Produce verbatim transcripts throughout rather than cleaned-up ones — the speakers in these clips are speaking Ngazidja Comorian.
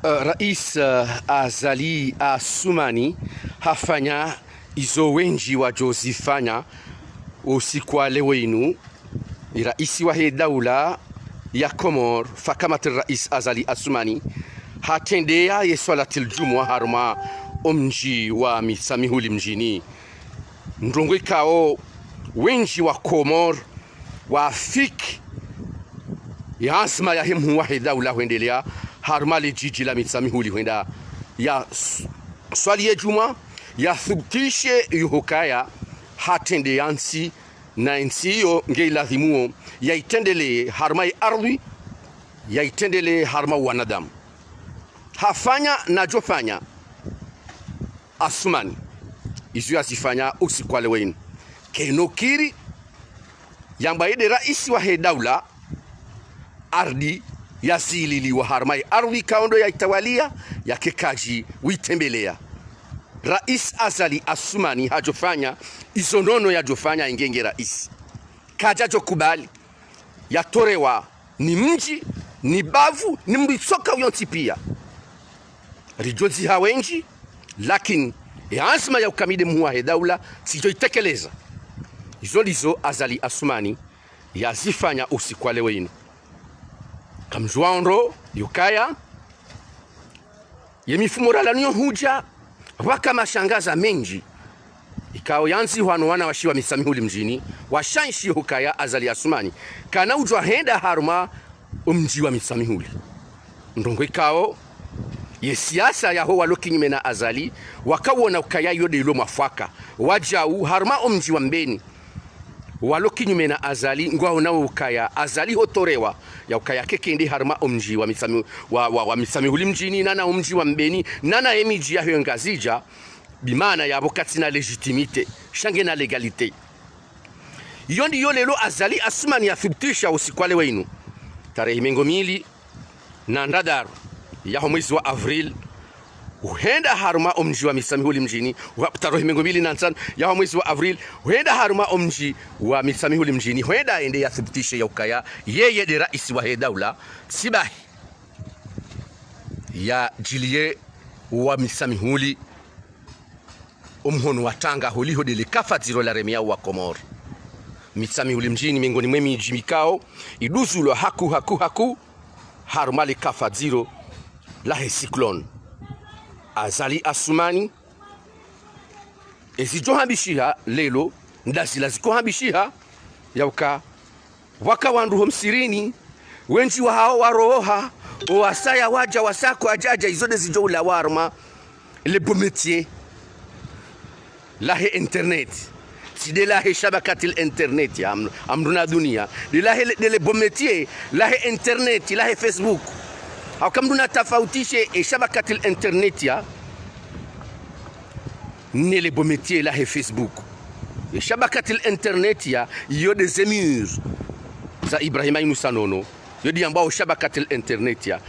Eh, Rais, eh, Azali Assoumani hafanya izo wendji wadjozifanya usiku wa leo inu. Rais wahe daula ya Komori, fakamat Rais Azali Assoumani, hatrendeya ye swalatil djumwa harumwa omdji wa Mitsamihuli mdjini. Ndrongoo ikao wendji wa Komori wafiki ye anzma yahe mhuu wahe daula hwendeleya harumwa le djidji la Mitsamihuli hwenda ya s-, swali ye djumwa, yathubutishe yuhukaya hatrendeya ntsi, na ntsi iyo nge ilazimuo yaitrendeleye harumwa ye ardhwi, yaitrendeleye harumwa wanadamu. Hafanya na djofanya Assoumani izo yazifanya usiku wa leo inu. Kayina ukiri yamba yeye nde rais wahe daula, ardhi yazililiwa harumwa ye ardhwi ikao ndo yaitawaliya, yake kadji uitembeleya. Rais Azali Assoumani hadjofanya izo nono yadjofanya inge nge rais. Kadjadjokubali yatorewa ni mdji, ni bavu, ni mdru itsoka uyontsi piya. Ridjodziha wendji, lakini ye anzma ya uka mi nde mhuu wahe daula, tsidjoitekeleza. Izo ndizo Azali Assoumani yazifanya usiku wa leo inu. Kamdjuwa ondro yukaya ye mifumo ralanuyo hudja, pvwaka mashangaza mendji ikao yandzihwa no wanawashe wa Mitsamihuli mdjini, washanshi hukaya Azali Assoumani kana udjwa henda harumwa omdji wa Mitsamihuli. Ndrongoo ikao ye siasa yaho walo kinyume na Azali, wakawona ukaya iyo nde ilo mwafaka. Wadjau harumwa omdji wa Mbeni, walo kinyume na Azali, ngwaonao ukaya Azali hotorewa, ya ukaya kekende harumwa omdji wa Mitsami-, wa, wa, wa Mitsamihuli mdjini, nana omdji wa Mbeni, nana emidji yaho Ngazidja, bimaana yapvo katsina légitimité, sha ngena légalité. Iyo ndiyo leo Azali Assoumani yathubutisha usiku wa leo inu, tarehi mengo mili na ndraru yaho mwezi wa avril, uhenda harumwa omdji wa Mitsamihuli mdjini, wa, tarehi mengo mili na ntsanu yaho mwezi wa avril, uhenda harumwa omdji wa Mitsamihuli mdjini, hwenda yende yathubutishe ya ukaya yeye nde rais wahe daula, tsi bahi yadjiliye wa Mitsamihuli omhono wa tanga holiho nde le kafa dziro laremeya wa Komori. Mitsamihuli mdjini mengoni mwe midji mikao iduzulwa haku, haku, haku, harumwa le kafa dziro lahe cyclone. Azali Assoumani, ezidjo hambishiha leo, ndazila ziko hambishiha, ya uka pvwaka wandru ho msirini, wendji wahao waroha, owasaya wadja, wasaya kwadjadja, izo nde zidjo ulawa harumwa le beau métier lahe internet. Tsi nde lahe shabakatil internet ya am-, amdru na dunia. Nde lahe le, nde le beau métier lahe internet, lahe Facebook. Hauka mdru na tafautishe e shabakatil internet ya ne le beau métier lahe Facebook. E shabakatil internet ya, iyo nde ze murs za Ibrahima Inoussa Nono. Iyo nde yambwao shabakatil internet ya,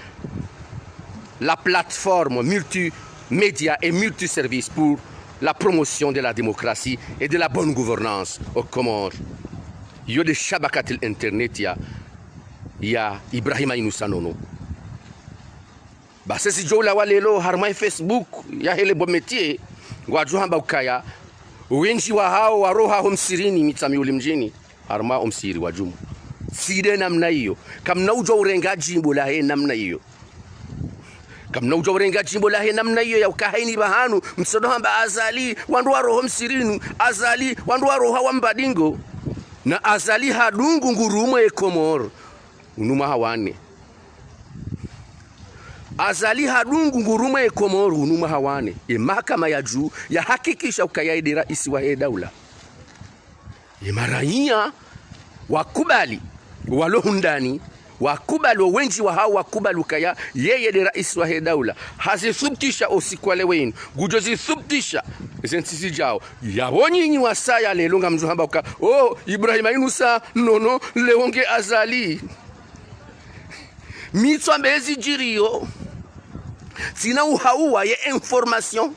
la plateforme multimédia et multiservice pour la promotion de la démocratie et de la bonne gouvernance aux Comores. Iyo nde shabakatil internet ya, ya Ibrahima Inoussa Nono. Basi zidjo ulawa leo harumwa e Facebook yahe le beau métier, ngwadjo hamba ukaya wendji wahao waroha ho msirini Mitsamihuli mdjini, harumwa omsiri wa Djumu. Tsi nde namna iyo. Kamna udjo urenga djimbo lahe namna iyo. Kamna udjo urenga djimbo lahe namna iyo ya uka hayini pvahanu, msodo hamba Azali, wandru waroha ho msirini, Azali, wandru waroha wa Mbadingo. Na Azali hadungu ngurumwa e Komori unu mwaha wa nne. Azali hadungu ngurumwa e Komori unu mwaha wa nne. E mahakama ya juu yahakikisha ukaya yeye nde raisi wahe daula. E maraiya wakubali, walo hundani wakubali, owendji wahao wakubali ukaya yeye nde raisi wahe daula. Hazithubutisha osiku wa leo inu, ngudjo zithubutisha ze ntsi zidjao. Yapvo nyinyi wasaya leo ngamdjo hamba uka, oh, Ibrahima Inoussa Nono, leo nge Azali. Mi tsamba ezidjiriyo, tsina uhauwa ye information.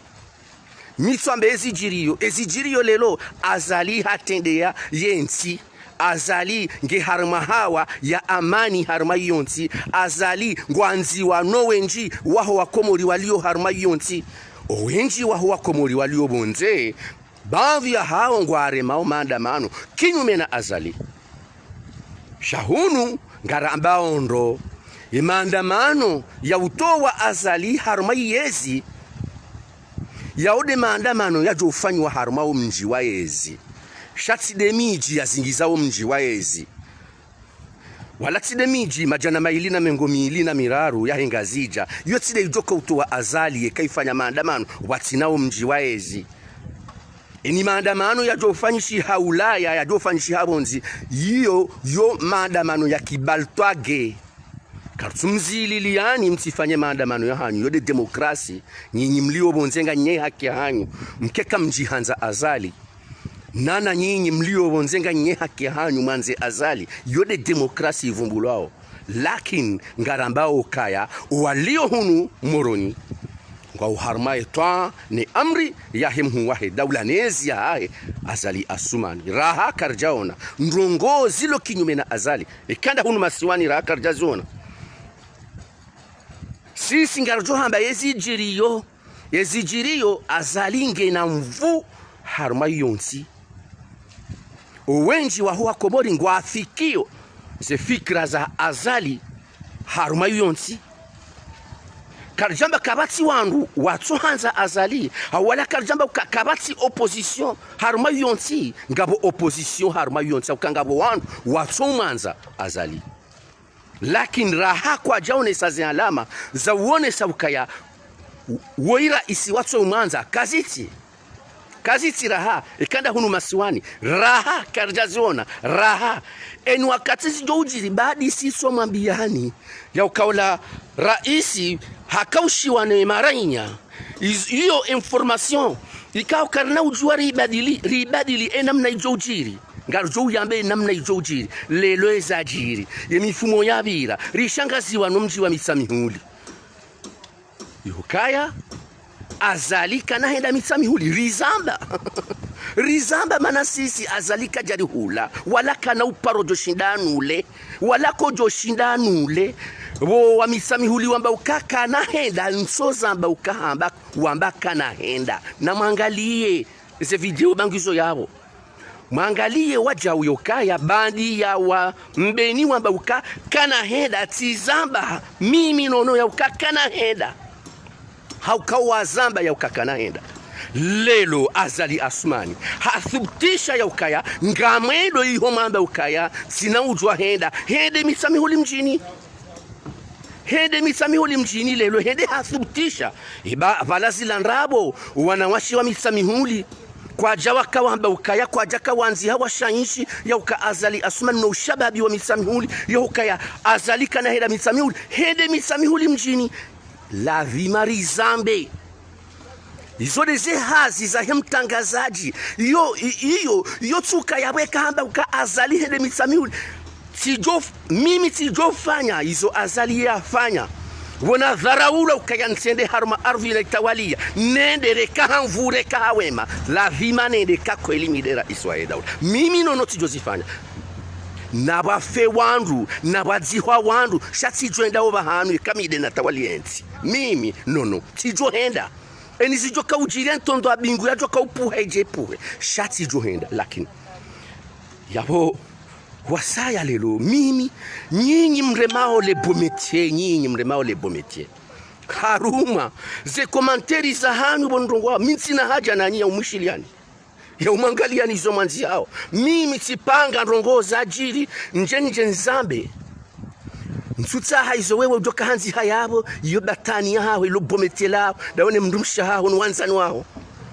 Mi tsamba ezidjiriyo, ezidjiriyo leo, Azali hatrendeya ye ntsi, Azali nge harumwa hawa ya amani harumwa iyo ntsi. Azali ngwandziwa no wendji waho Wakomori walio harumwa iyo ntsi. O wendji waho Wakomori walio pvondze, baadhwi ya hawo ngwaremao maandamano kinyume na Azali. Sha hunu ngarambao ndro, ye maandamano ya utowa Azali harumwa iyezi, yawo nde maandamano yadjo ufanywa harumwa wo mdji wa yezi. Sha tsi nde midji yazingiza wo mdji wa yezi. Wala tsi nde midji madjana mayili na mengo miyili na miraru yahe Ngazidja, iyo tsi nde idjoka utowa Azali yeka ifanya maandamano pvwatsina wo mdji wa yezi. Eni maandamano yadjo ufanyishiha Ulaya, yadjo ufanyishiha pvondze, iyo yo maandamano ya kibaltwage. Kartsumzililiyani mtsifanye maandamano yahanyu, iyo nde demokrasi. Nyinyi mlio pvondze nganyina haki yahanyu, mkeka mdjihandza Azali. Nana nyinyi mlio pvondze nganyina haki yahanyu mwandze Azali, iyo nde demokrasi ivumbulwao. Lakini ngarambao ukaya, walio hunu Moroni ngwao harumwa ye twaa ne amri yahe mhuu wahe daula ne ezi yahahe, Azali Assoumani. Raha karidjaona ndrongoo zilo kinyume na Azali. Eka nda hunu masiwani raha karidjaziona. Sisi ngaridjo hamba yezidjiriyo, yezidjiriyo, Azali ngena nvuu harumwa iyo ntsi. O wendji waho Wakomori ngwafikiyo ze fikira za Azali harumwa iyo ntsi. Karidjamba kapvatsi wandru watsohandza Azali, hau wala karidjamba uka kapvatsi opposition harumwa iyo ntsi. Ngapvo opposition harumwa iyo ntsi, uka ngapvo wandru watsomwandza Azali. Lakini raha kwadjaonesa ze alama za uonesa ukaya wo iraisi watsomwandza, kazitsi. Kazitsi raha, eka nda hunu masiwani. Raha karidjaziona, raha. Eni wakati zidjo udjiri, baadi siswa mwambiyani ya uka ola raisi hakaushiwa ne marainya. Iz-, iyo information ikao karina udjuwa ribadili, ribadili enamna idjo udjiri. Ngaridjo uyambe enamna idjo udjiri. Lelo ezadjiri, ye mifumo yapvira, rishangaziwa no mdji wa Mitsamihuli. Ihukaya Azali kana henda Mitsamihuli, rizamba. Rizamba mana sisi Azali kadjarihula, wala kana uparo djo shinda anule, wala kodjo shinda anule. Wo wa Mitsamihuli wamba uka kana henda, ntso zamba uka hamba, wamba kana henda. Na mwangaliye ze video bangizo yapvo. Mwangaliye wadjau yo ukaya, baadi ya wa Mbeni wamba uka kana henda, tsizamba, mimi nono ya uka kana henda. Hauka wazamba ya uka kana henda. Lelo Azali Assoumani hathubutisha ya ukaya, ngamwendo iho mwamba ukaya, tsina udjuwa henda, hende Mitsamihuli mdjini. Hende Mitsamihuli mdjini lelo, hende hathubutisha. Iba pvala zila ndrabo, wanawashe wa Mitsamihuli kwadja wakawamba ukaya, kwadja kawandziha washainshi ya uka Azali Assoumani no ushababi wa Mitsamihuli, ya ukaya Azali kana henda Mitsamihuli, hende Mitsamihuli mdjini. Lazima rizambe. Izo nde ze hazi zahe mtrangazadji. Iyo, i-, iyo, iyo tsi uka yapvo eka hamba uka Azali hende Mitsamihuli. Tsidjo f-, mimi tsidjo fanya izo Azali yafanya. Wo nadharaula ukaya ntsende harumwa ardhwi na itawaliya. Nende reka ha nvu, reka ha wema. Lazima nende ka kweli mi nde raisi wahe daula. Mimi nono tsidjo zifanya. Na pvwafe wandru, na pvwadzihwa wandru, sha tsidjo enda opva hanu eka mi nde natawali entsi. Mimi nono tsidjo henda. Eni zidjo kaudjiri, ntrondro ya mbingu yadjo kaupvuha idje ipvuhe, sha tsidjo henda. Lakini yapvo wasaya lelo, mimi, nyinyi mremao le beau métier, nyinyi mremao le beau métier. Harumwa ze commentaires zahanyu bo ndrongoo, mi ntsina haja nanyi ya umwishiliyani, ya umwangaliyani izo mwandzihao. Mimi tsipanga ndrongoo zadjiri, ndje ndje nizambe. Ntsutsaha izo wewe udjo kahandziha yapvo, iyo batani yahaho, ilo beau métier laho, ndawe ne mdrumshe wahaho, no wandzani waho.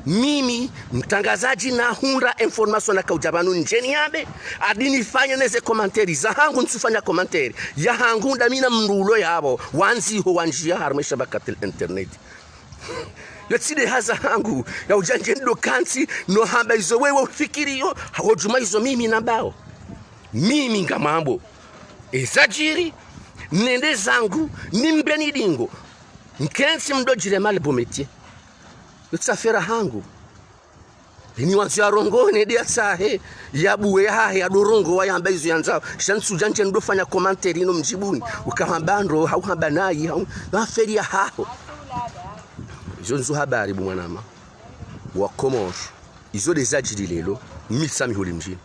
Mimi, mtrangazadji, nahundra information nakaudja pvanu ndje niyambe, adi nifanye neze commentaires zahangu, ntsufanya commentaire yahangu, ndami na mndru ulo yapvo, wandziho wandjiya harumwa eshabakatil internet. Yo tsi nde hazi yahangu ya udja ndje ndo kantsi no hamba izo wewe ufikiriyo, ho djumwa izo mimi nambao. Mimi ngamwambo ezadjiri, nende zangu, nimbe ni dingo. Nkentsi mdo djirema le beau métier. Yo tsi affaire yahangu. Ini wandzo yarongowe nde yatsahe, yabuwe yahahe, yadorongowa yamba izo yandzao. Sha ntsudja ndje ndofanya commentaire ino mdjibuni. Ukahamba ndro, hau hamba nayi, hau, maferi yahaho. Izo ndzo habari bo mwanama. Wa Komori. Izo nde zadjiri leo, mi Sami Huli Mdjini.